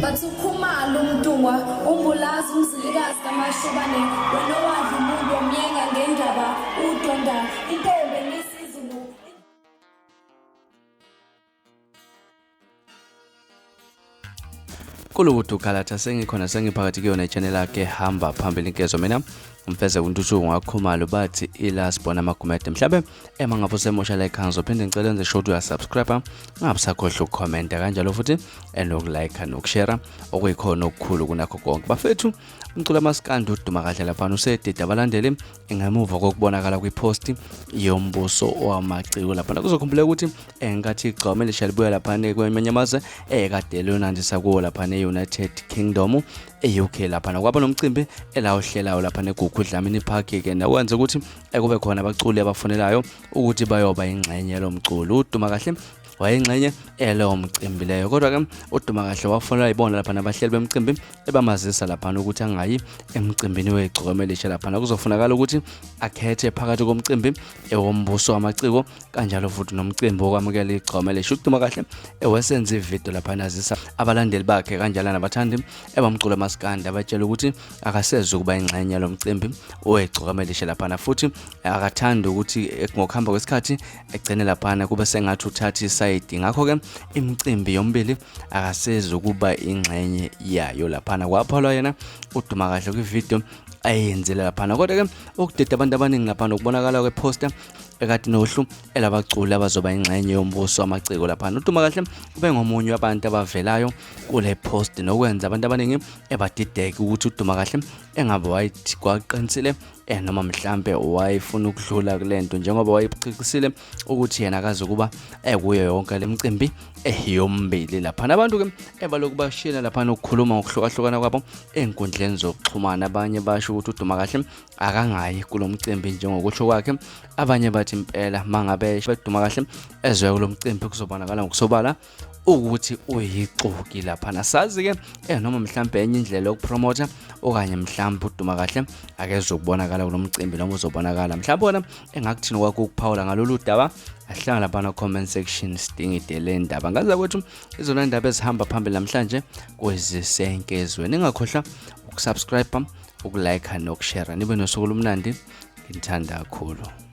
Bathi uKhumalo uMntungwa uMbulazi uMzilikazi kaMashobane wena owadla umuntu wamyenga ngendaba udonda intombi enisizulu. Kulukudu Galatha sengikhona sengiphakathi kuyona i-channel yakhe hamba phambili inkezo mina umfeze uNtuthuko ngakhumalo bathi ila sibona amagumede mhlabe ema ngabe usemusha like ngizophinde ngicela enze sure ukuthi uyasubscribe ngabe usakhohlwa ukukhomenta kanjalo futhi nokulike nokushare okuyikhona okukhulu kunakho konke bafethu umculo amaskandi uduma kahle laphana usedida abalandeli ngemuva kokubonakala kwiposti yombuso wamaciko laphana kuzokhumbuleka ukuthi enkathi igcome lisha libuya laphana kwamanye amazwe ekade liyonandisa kuwo laphana e-United Kingdom e-UK laphana kwaba nomcimbi elawuhlelayo laphana eGugu Dlamini Park ke nakwenza ukuthi kube khona abaculi abafunelayo ukuthi bayoba ingxenye yalo mculo. Uduma kahle wayengxenye elowo mcimbi leyo, kodwa ke uduma kahle wafonelwa yibona laphana abahleli bemcimbi ebamazisa laphana ukuthi angayi emcimbini wegcokama elisha laphana kuzofunakala ukuthi akhethe phakathi komcimbi ewombuso wamaciko kanjalo futhi nomcimbi wokwamukela igcokama elisha. Uduma kahle ewesenza ividiyo laphana azisa abalandeli bakhe kanjalo nabathandi ebamculo maskandi abatshela ukuthi akasezi ukuba ingxenye yalo mcimbi wegcokama elisha laphana, futhi akathandi ukuthi ngokuhamba kwesikhathi egcine laphana kube sengathi uthatha isayidi, ngakho-ke imicimbi yombili akasezi ukuba ingxenye yayo laphana. Kwapholwa yena uduma kahle kwividiyo ayenzile laphana, kodwa-ke okudida abantu abaningi laphana ukubonakala kweposta ekade nohlu elabaculi abazoba ingxenye yombuso wamaciko laphana. Uduma kahle ube ngomunye wabantu abavelayo kule post nokwenza abantu abaningi ebadideke ukuthi uduma kahle engabe wayethi kwaqinisile noma mhlambe wayefuna ukudlula kulento njengoba wayeqinisile ukuthi yena akazi ukuba ekuyo yonke lemicimbi yombili laphana. Abantu ke ebaloku bashiyela laphana ukukhuluma ngokuhlukahlukana kwabo enkundleni zokuxhumana, abanye basho ukuthi uduma kahle akangayi kulo mcimbi njengokusho kwakhe, abanye bathi impela mangabe beduma kahle ezwe kulo mcimbi kuzobonakala ngokusobala ukuthi uyixoki laphana. Sazi-ke noma mhlampe enye indlela yokupromotha okanye mhlampe uduma kahle akezokubonakala kulo mcimbi noma uzobonakala mhlampe wona engakuthini kwakho ukuphawula ngalolu daba. Ahlanga laphana comment section sidingide le ndaba ngaza kwethu izona ndaba ezihamba phambili namhlanje kwezisenkezweni. Ningakhohlwa ukusubscribe, ukulike nokushare. Nibe nosuku olumnandi, nginithanda kakhulu.